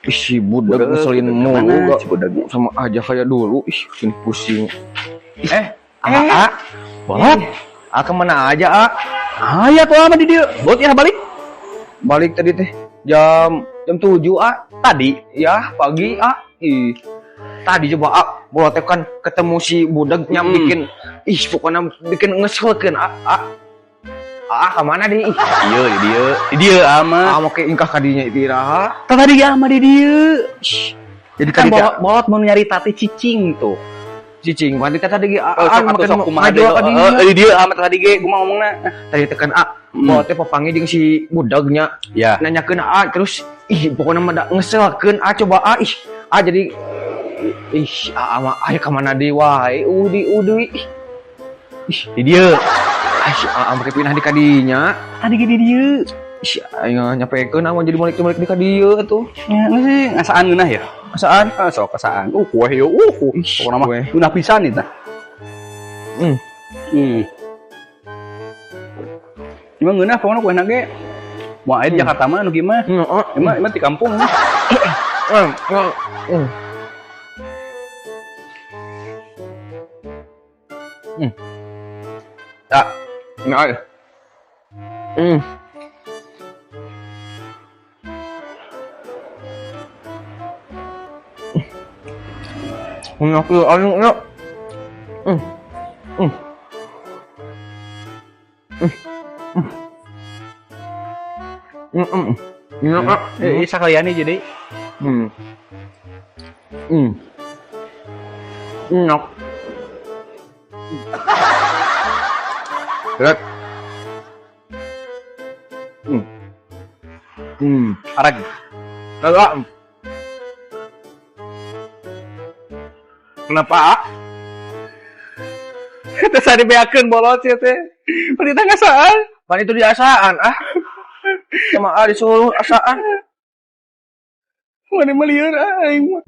Ih, si budak ngeselin mulu, gak sama aja kayak dulu. Ih, bikin pusing. A, Bolot. A kemana aja, A? Aya tuh ama di dieu. Bolot ya balik. Balik tadi teh jam jam 7, A. Tadi Ya, pagi, A. Ih. Tadi coba A, bolot teh kan ketemu si budaknya bikin ih pokoknya bikin ngeselkeun A. A. A kemana deh? Ih, iya di dieu. Di dieu ama. A mau ke ingkah kadinya iraha. Tadi ge ama di dieu. Jadi Kan tadi bolot, bolot mau nyari tati cicing tuh. Cicing, tadi tadi ge A, Oh, A sok atuh makan sok kumaha ngajual deui. kadinya. Heeh, di dieu ama tadi ge kumaha ngomongna. Tadi tekan A, bolot teh papanggih jeung si budagnya. Ya. Nanyakeun A terus ih pokoknya mah da ngeselkeun A coba A ih A jadi ih A mah aya ka mana deui wae udi udi ih Ih, di dieu. Ah, si A make pindah di kadinya Tadi ge di dieu. ih aing nyampekeun A mah jadi balik-balik di kadieu atuh. Ya, geus sih ngasaan ngeunah ya. Asaan Ah, sok asaan. Kue yo, Ih, pokokna mah kue. ngeunah pisan eta. Emang ngeunah pokokna kuehna ge. Moal aya di Jakarta mah nu kieu mah. Oh. Emang emang di kampung. Ya, ini aja. Aku anu ya. Ya, ah. Eh, sakalian nih jadi. Enak. Berat. Arag. Berat. Kenapa? Teh sari beakeun bolot sia teh. Perintah ngasaan. Pan itu diasaan ah. Sama A disuruh asaan. Mana mah lieur aing mah.